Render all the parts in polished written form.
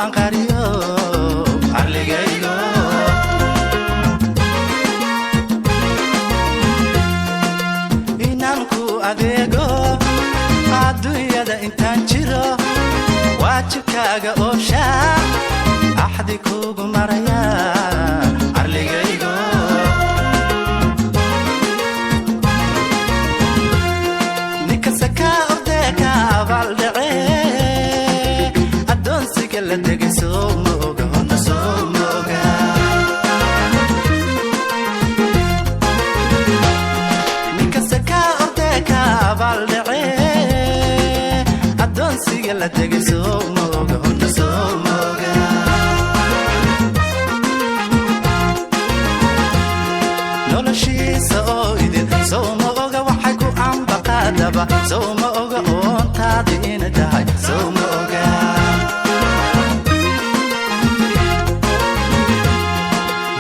Anqariyo arligaygo, inaan ku adeego adduunyada intaan jiro, waajibkaaga ooshaa, axdi kugu maraya arligaygo. Ninkasta kaa ordee ka abaaldhace, addoonsiga la degay soo ma oga, horta soo ma oga. Ninkasta kaa ordee ka abaaldhace, addoonsiga la degay soo ma oga, horta soo ma oga. Noloshiisa oo idin sow ma oga, waxay ku ambaqaadaba sow ma oga, oontaadi ina tahay sow ma oga.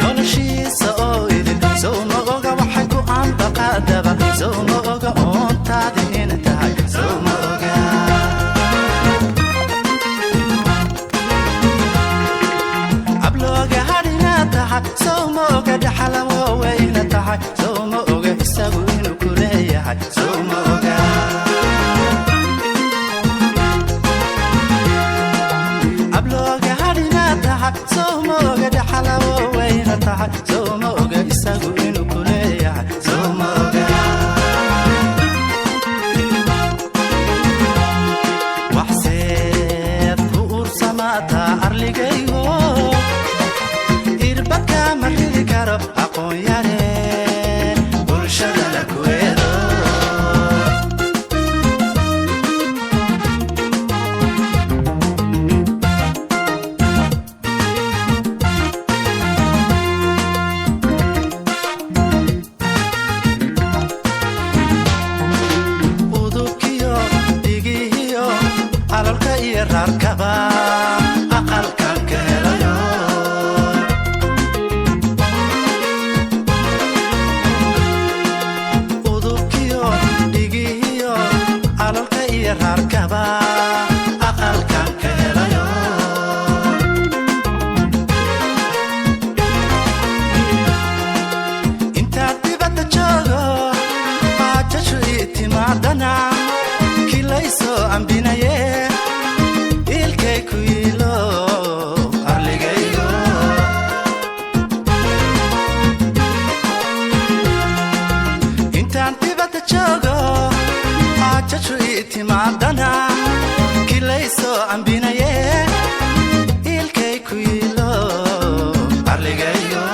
Noloshiisa oo idin sow ma oga, waxay ku ambaqaadaba sow ma oga, oontaadi ina tahay sow ma oga. Ablooga hadhina tahay sow ma oga, dhaxalawoweyna tahay sow ma oga, isagu inuu ku leeyahay sow ma oga. Ablooga hadhina tahay sow ma oga, dhaxalawoweyna tahay sow ma oga, isagu inuu ku leeyahay sow ma oga. Waxseed ku uursamaataa arligaygo, irbadka ma ridi karo, aqoon yare bulshadana ku eedo. Udubkiyo dhigihiyo calalka iyo raarkaba aqalkan ka helayo. Udubkiyo dhigihiyo calalka iyo raarkaba aqalkan ka helayo. Intaad dibadda joogo, aajashu ii timaadana, kilaysoo ambinaye ilkay ku yiilo arligaygo. Intaan dibadda joogo, aajashu ii timaadana, kilaysoo ambinaye ilkay ku yiilo arligaygo.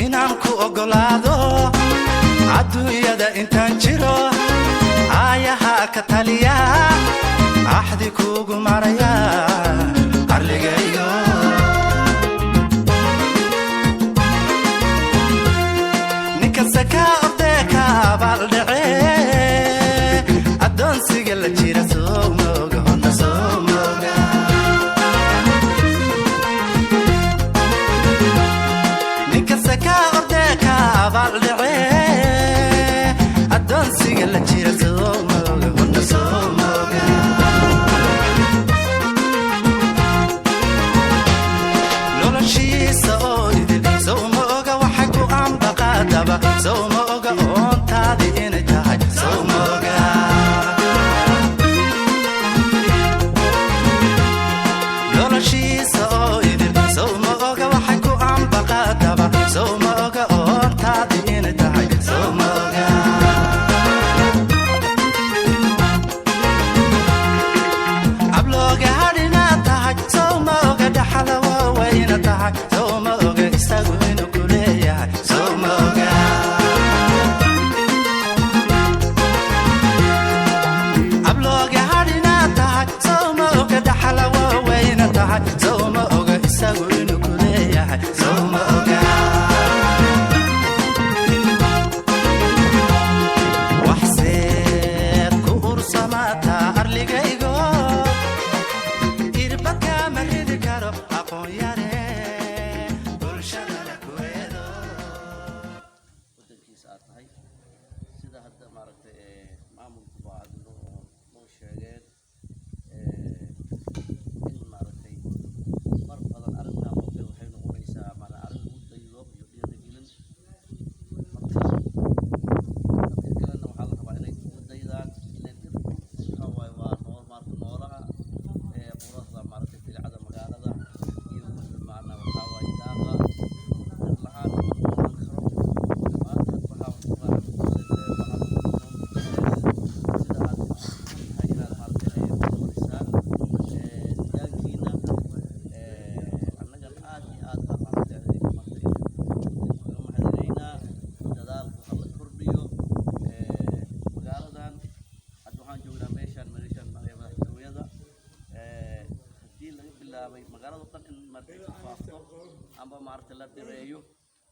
Inaan ku oggolaado adduunyada intaan jiro, aayaha ka taliya, axdi kugu maraya arligaygo. Ninkasta kaa ordee ka abaaldhace, addoonsiga la jira soo mooga, honta soo mooga. Ninkasta kaa ordee ka abaaldhace, addoonsiga la jira soo mooga, honta soo mooga. Noloshiisa oo idin sow ma oga, waxay ku ambaqaadaba sow ma oga, oontaadi inay tahay sow ma oga. maaragtay ku faafto amba maaragtay la dhireeyo,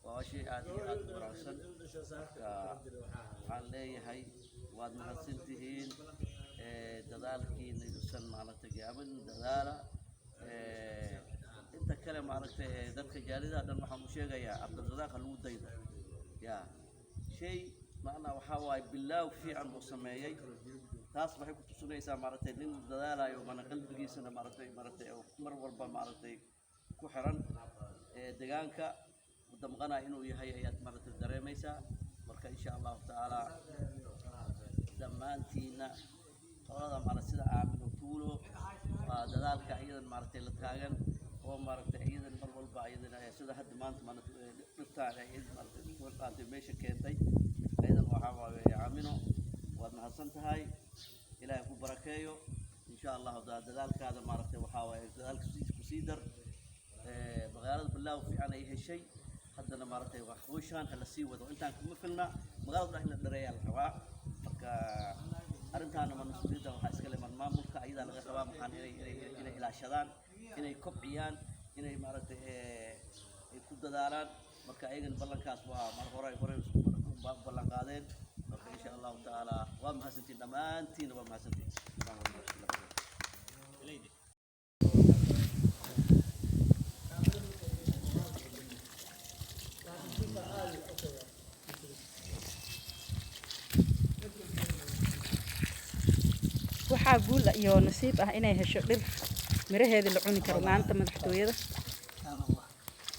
waa shay aad iyo aad u wanaagsan. Marka waxaan leeyahay waad mahadsantihiin. Dadaalkiina yuusan maaragtay gaabin, dadaala. Inta kale maaragtay dadka jaalidaha dhan waxaan u sheegayaa Cabdirasaaq ha lagu daydo. Ya shay macnaa waxaa waaye bilaaw fiican buu sameeyey. Taas waxay ku tusinaysaa maaragtay nin dadaalayo mana qalbigiisana maaragtay oo mar walba maaragtay ku xiran deegaanka u damqanaya inuu yahay ayaad maaragtay dareemaysaa. Marka insha Allahu tacaala dhammaantiina qolada maaragtay sida Aamino Tuulo waa dadaalka iyadan maaragtay la taagan oo maaragtay iyadan mar walba iyadana sida hadda maanta maaragtay dhirtaan ay iyada maaragtay isku qaantay meesha keentay, iyadan waxaa waaye Aamino waad mahadsan tahay. Ilaahay ku barakeeyo insha Allahu taala. Dadaalkaada maaragtay waxaa waaye dadaalka kusii dar. Magaalada bilaaw fiican ay heshay, haddana maaragtay wax hawshaan ha la sii wado. Intaan kuma filna, magaalada dhan in la dhareeyaa la rabaa. Marka arrintaana ma mas-uuliyadda waxaa iska le maamulka, ayadaa laga rabaa maxaan inay ilaashadaan, inay kobciyaan, inay maaragtay ay ku dadaalaan. Marka ayagana ballankaas waa mar hore isku ballan qaadeen. Marka insha Allahu tacaala waa mahadsantiin dhammaantiina, waa mahadsantiin. Asalaamu calaykum waraxmatullahi wabarakaatu. Waxaa guul iyo nasiib ah inay hesho dhir miraheeda la cuni karo maanta madaxtooyada.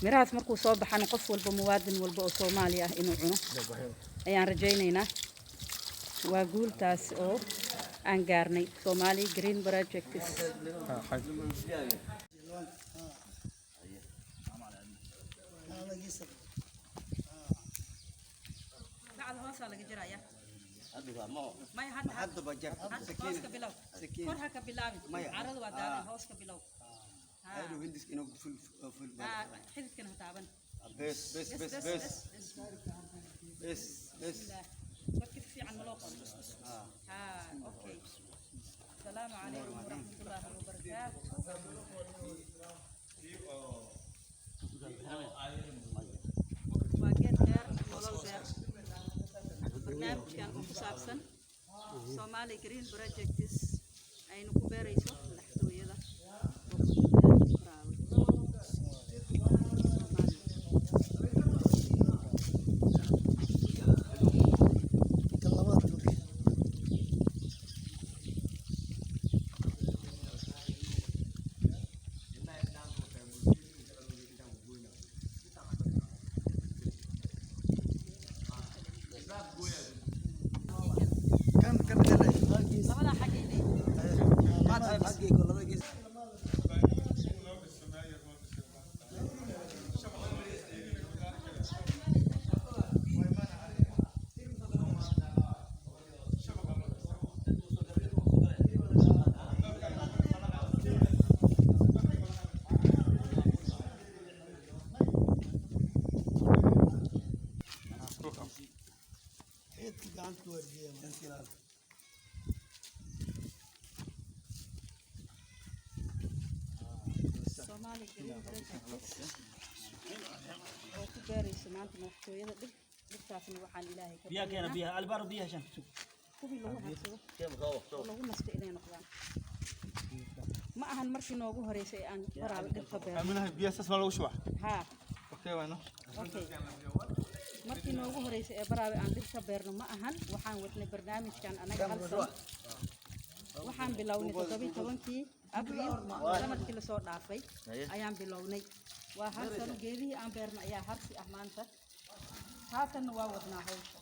Mirahaas markuu soo baxana qof walba, muwaadin walba oo Soomaali ah inuu cuno ayaan rajaynaynaa. Waa guultaas oo aan gaarnay Somali Green Projects. Bacda hoosaa laga jarayaa. Hadda ma Maya, hadda hadda hoos ka bilow, kor ha ka bilaabin, carrada waa daadan, hoos ka bilow. Xididkana ha taaban. بس بس بس بس بس بس. Marka si fiican ma loo qoro? Okay. Asalaamu calaykum waraxmatullaahi wabarakaatu. Waa geed dheer, nolol beer. Barnaamijkan oo ku saabsan Somali Green Projects aynu ku beerayso madaxtooyada oo ku jirta Braawe, Soomaaliya. Labada xagga ilay. Somali Green Projects oo ku beerayso maanta madaxtooyada dhir. Dhirtaasna waxaan Ilaahay ka Biyaha keena. baryaynaa Biyaha albaaro, biyaha shan. kuwii lagu harsado oo lagu nasto inay noqdaan. Ma ahan markii noogu horeysay ee aan Baraawe dhir ka beerno. منها بيها ساس ما لو شو. Haa. اوكي وانا. Okay, markii noogu horeysay ee Baraawe aan dhir ka beerno ma ahan. Waxaan wadnay barnaamijkan anaga hal sano. Waxaan bilownay 17-kii Abriil sanadkii lasoo dhaafay ayaan bilownay. Waa hal sano. Geedihii aan beerno ayaa harsi ah maanta. Haatanna waa wadnaa hawsha.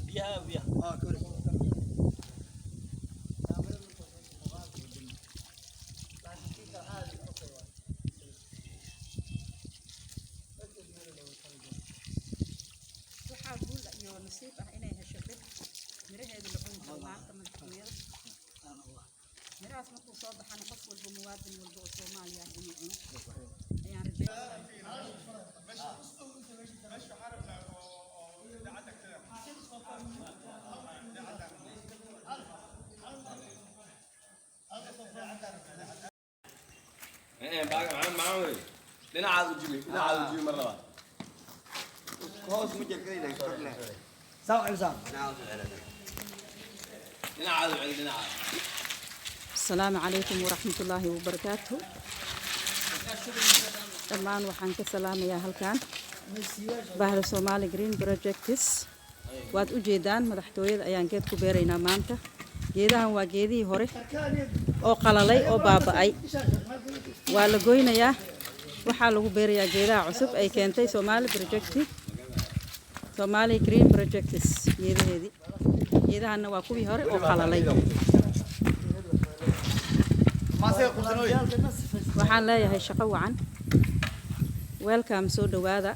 Biyaha, biyaha. Nasiib ah inay hesho dhir miraheedu la cuni karo maanta madaxtooyada. Mirahaas markuu soo baxana, qof walba, muwaadin walba oo Soomaaliya ah inuu cuno ayaan rajeynaya. Dhinacaad u jibi, dhinacaad u jibi mar labaad. Hoos ma jirkayna korle. Dhinacaad u celi, dhinacaad. Asalaamu calaykum waraxmatullaahi wabarakaatu. Dhammaan waxaan ka salaamayaa halkan bahda Somali Green Projects. Waad u jeedaan, madaxtooyada ayaan geed ku beeraynaa maanta. Geedahan waa geedihii hore oo qalalay oo baaba'ay. Waa la goynayaa, waxaa lagu beerayaa geedaha cusub ay keentay Somali Project, Somali Green Projects geedaheedii. Geedahanna waa kuwii hore oo qalalay. Waxaan leeyahay shaqo wacan, welcome, soo dhowaada.